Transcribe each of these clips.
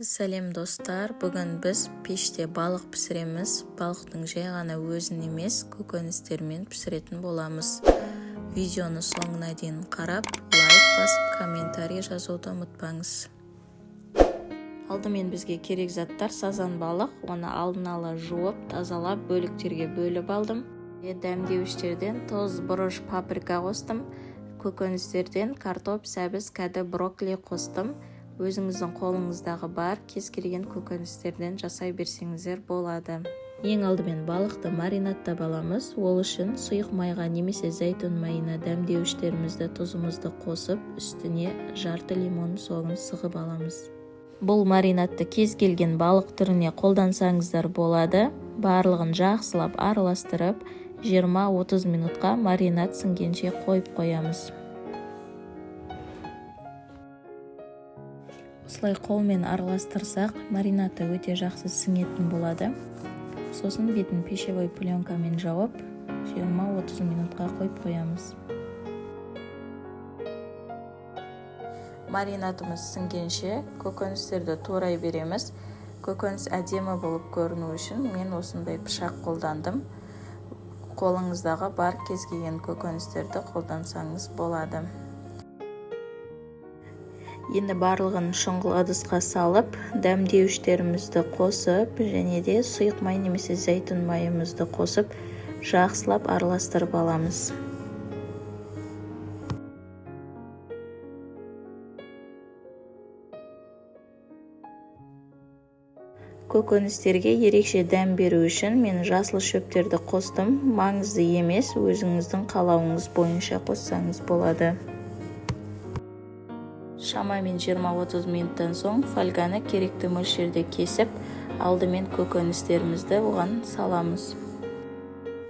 Сәлем, достар! Бүгін біз пеште балық пісіреміз. Балықтың жай ғана өзін емес, көкөністермен пісіретін боламыз. Видеоны соңына дейін қарап, лайк басып, комментарий жазуды ұмытпаңыз. Алдымен бізге керек заттар: сазан балық, оны алдын ала жуып, тазалап, бөліктерге бөліп алдым. Дәмдеуіштерден тұз, бұрыш, паприка қостым. Көкөністерден картоп, сәбіз, кәді, брокколи қостым. Өзіңіздің қолыңыздағы бар кез келген көкөністерден жасай берсеңіздер болады. Ең алдымен балықты маринадтап аламыз. Ол үшін сұйық майға немесе зәйтүн майына дәмдеуіштерімізді, тұзымызды қосып, үстіне жарты лимон согын сығып аламыз. Бұл маринадты кез келген балық түріне қолдансаңыздар болады. Барлығын жақсылап араластырып, 20-30 минутқа маринад сіңгенше қойып қоямыз. Осылай қолмен араластырсақ, маринады өте жақсы сіңетін болады. Сосын бетін пищевой пленкамен жауып, 20-30 минутқа қойып қоямыз. Маринадымыз сіңгенше көкөністерді турай береміз. Көкөніс әдемі болып көріну үшін мен осындай пышақ қолдандым. Қолыңыздағы бар кез келген көкөністерді қолдансаңыз болады. Енді барлығын шұңғыл ыдысқа салып, дәмдеуіштерімізді қосып және де сұйық май немесе зәйтүн майымызды қосып, жақсылап араластырып аламыз. Көкөністерге ерекше дәм беру үшін мен жасыл шөптерді қостым. Маңызды емес, өзіңіздің қалауыңыз бойынша қоссаңыз болады. Шамамен 20-30 минуттан соң фольганы керекті мөлшерде кесіп, алдымен көкөністерімізді оған саламыз.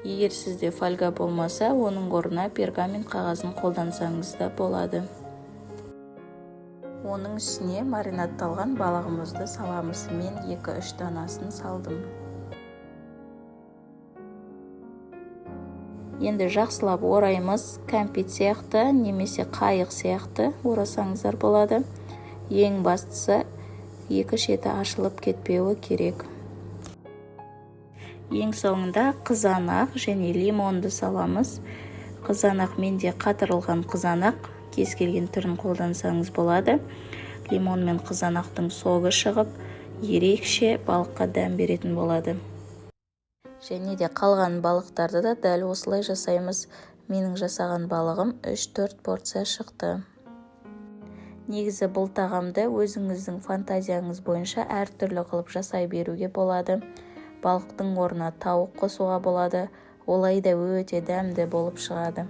Егер сізде фольга болмаса, оның орнына пергамент қағазын қолдансаңыз да болады. Оның үстіне маринадталған балығымызды саламыз. Мен 2-3 данасын салдым. Енді жақсылап ораймыз. Кәмпит сияқты немесе қайық сияқты орасаңыздар болады. Ең бастысы, екі шеті ашылып кетпеуі керек. Ең соңында қызанақ және лимонды саламыз. Қызанақ менде қатырылған қызанақ, кез келген түрін қолдансаңыз болады. Лимон мен қызанақтың согы шығып, ерекше балыққа дәм беретін болады. Және де қалған балықтарды да дәл осылай жасаймыз. Менің жасаған балығым 3-4 порция шықты. Негізі бұл тағамды өзіңіздің фантазияңыз бойынша әртүрлі қылып жасай беруге болады. Балықтың орнына тауық қосуға болады, олай да өте дәмді болып шығады.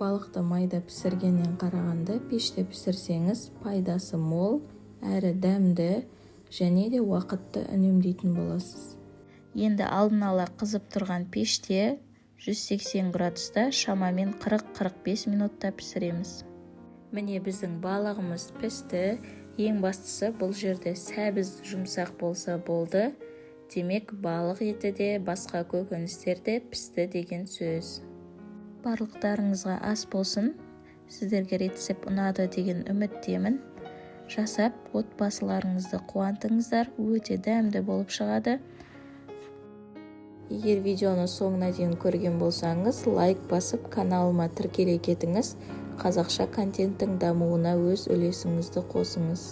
Балықты майда пісіргеннен қарағанда пеште пісірсеңіз, пайдасы мол, әрі дәмді және де уақытты үнемдейтін боласыз. Енді алдын ала қызып тұрған пеште 180 градуста шамамен 40-45 минутта пісіреміз. Міне, біздің балығымыз пісті. Ең бастысы, бұл жерде сәбіз жұмсақ болса болды. Демек, балық еті де, басқа көкөністер де пісті деген сөз. Барлықтарыңызға ас болсын! Сіздерге рецепт ұнады деген үміттемін. Жасап, отбасыларыңызды қуантыңыздар, өте дәмді болып шығады. Егер видеоны соңына дейін көрген болсаңыз, лайк басып, каналыма тіркеле кетіңіз. Қазақша контенттің дамуына өз үлесіңізді қосыңыз.